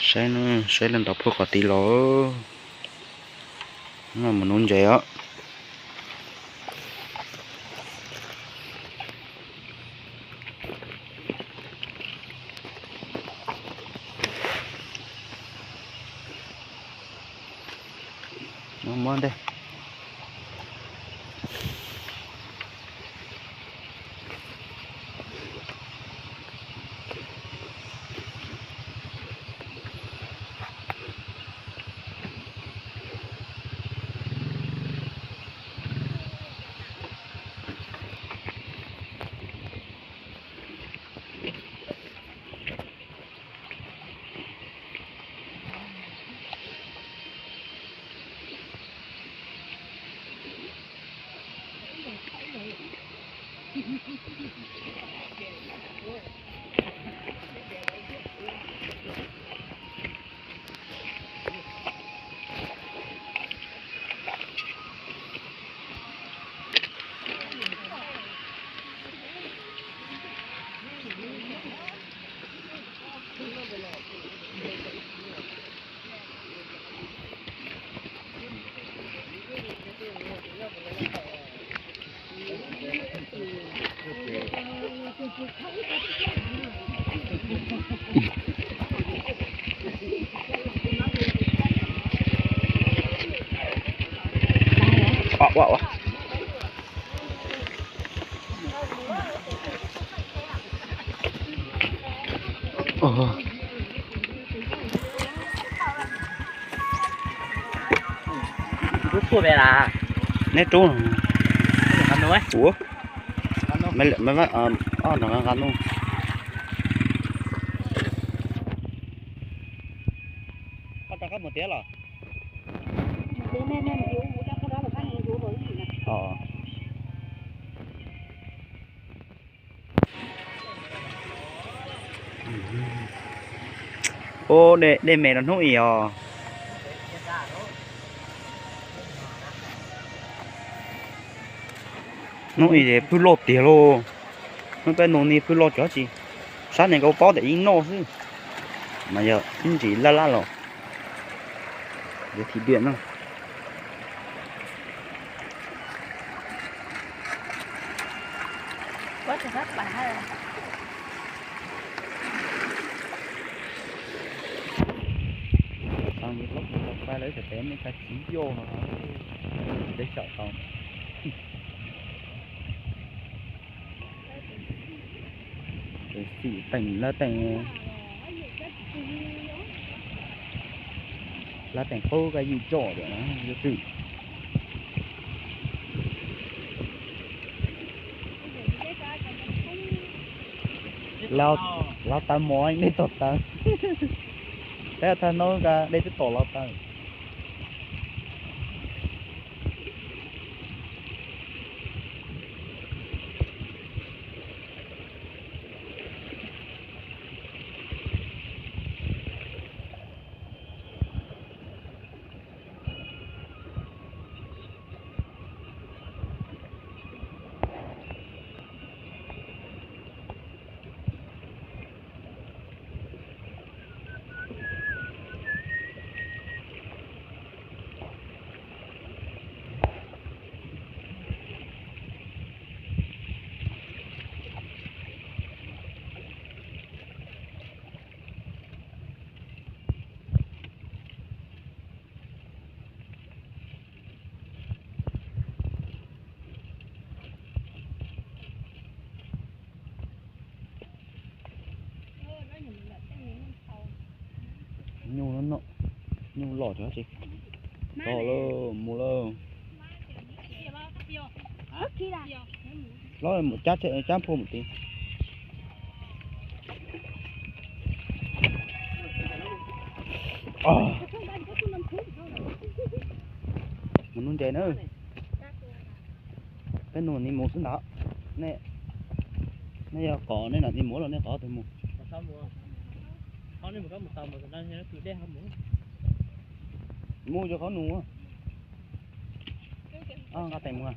Saib, saib lawv ntov phua qhov tid los, mus nuv ntses os. Muab ntej. Neb rub, ua, ob no nqa nqa nuj. Koj rov qab mus tiag los? Ua, dej me rau hnub ib os. Hnub ib es pwg loj tiag lauj. Hnub peb nug ni pwg loj cov tsi. Sab neeg nkaus paub tias ib noj xwb, mas yog ib ntsis laj laj los yuav thim diam no. Tau nyias plaub tau pab lawv txawm pem nej tag txiv yoj no, deb xyaum tau. Xim teem lawv teem, lawv teem qub koj yim tsom tias yuav tsum. Los taw mov nej tom taw. Peb thawj hnub dej twb tom los taw. Nyuj no, nyuj loj tsis tau lawm, mus lawm. Los mus cab, cab phua mus tid. Mus nuv ntses na. Peb nug ni mus xwb ntag. Nej yog kom nej nam ni mus los nej kom tug mus? Mus rau qhov nus. Nqa tes mus.